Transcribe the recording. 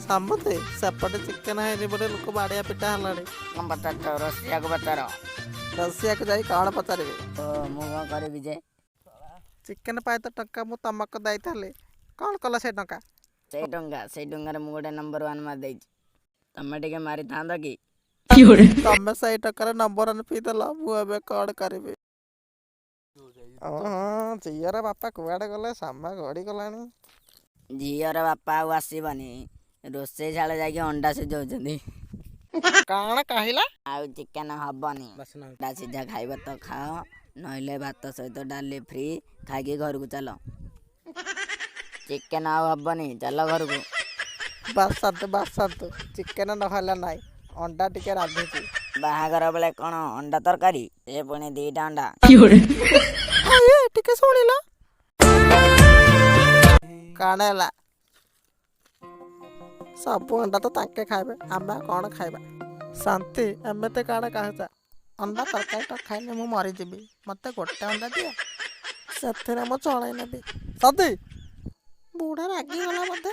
ସାମନ୍ତି, ସେପଟେ ଚିକେନ ହେଇନି ବୋଲି ଲୋକ ବାଡ଼ିଆ ପିଟା ହେଲାଣି। କଣ ପଚାରୁଛ? ରୋଷିଆକୁ ପଚାର। ରଷିଆକୁ ଯାଇ କଣ ପଚାରିବି? ଓ, ମୁଁ କଣ କରିବି ଯେ? ଚିକେନ ପାଇଁ ତ ଟଙ୍କା ମୁଁ ତମକୁ ଦେଇଥିଲି, କଣ କଲ ସେ ଟଙ୍କା? ସେଇ ଟଙ୍କାରେ ମୁଁ ଗୋଟେ ନମ୍ବର ୱାନ୍ ମାରିଦେଇଛି। ତମେ ଟିକେ ମାରିଥାନ୍ତ କି? ତମେ ସେଇ ଟଙ୍କାରେ ନମ୍ବର ୱାନ୍ ପିଇଦେଲ, ମୁଁ ଏବେ କଣ କରିବି? ଓହୋ, ଝିଅର ବାପା କୁଆଡ଼େ ଗଲେ? ସମୟ ଗଡ଼ିଗଲାଣି। ଝିଅର ବାପା ଆଉ ଆସିବନି, ରୋଷେଇ ଶାଳେ ଯାଇକି ଅଣ୍ଡା ସିଝଉଛନ୍ତି। କଣ କହିଲା? ଆଉ ଚିକେନ ହବନି। ଅଣ୍ଡା ସିଝା ଖାଇବ ତ ଖାଅ, ନହେଲେ ଭାତ ସହିତ ଡାଲି ଫ୍ରି, ଖାଇକି ଘରକୁ ଚାଲ। ଚିକେନ ଆଉ ହବନି, ଚାଲ ଘରକୁ। ବସନ୍ତୁ ବସନ୍ତୁ, ଚିକେନ ନହେଲା ନାହିଁ, ଅଣ୍ଡା ଟିକେ ରାନ୍ଧୁଛି। ବାହାଘର ବେଳେ କଣ ଅଣ୍ଡା ତରକାରୀ? ସେ ପୁଣି 2ଟା ଅଣ୍ଡା। ଟିକେ ଶୁଣିଲ, କଣ ହେଲା? ସବୁ ଅଣ୍ଡା ତ ତାଙ୍କେ ଖାଇବେ, ଆମେ କଣ ଖାଇବା? ଶାନ୍ତି, ଏମିତି କଣ କହୁଛ? ଅଣ୍ଡା ତରକାରୀଟା ଖାଇଲେ ମୁଁ ମରିଯିବି। ମୋତେ ଗୋଟେ ଅଣ୍ଡା ଦିଅ, ସେଥିରେ ମୁଁ ଚଳେଇ ନେବି। ଶାନ୍ତି, ବୁଢ଼ା ରାଗିଗଲା ବୋଧେ।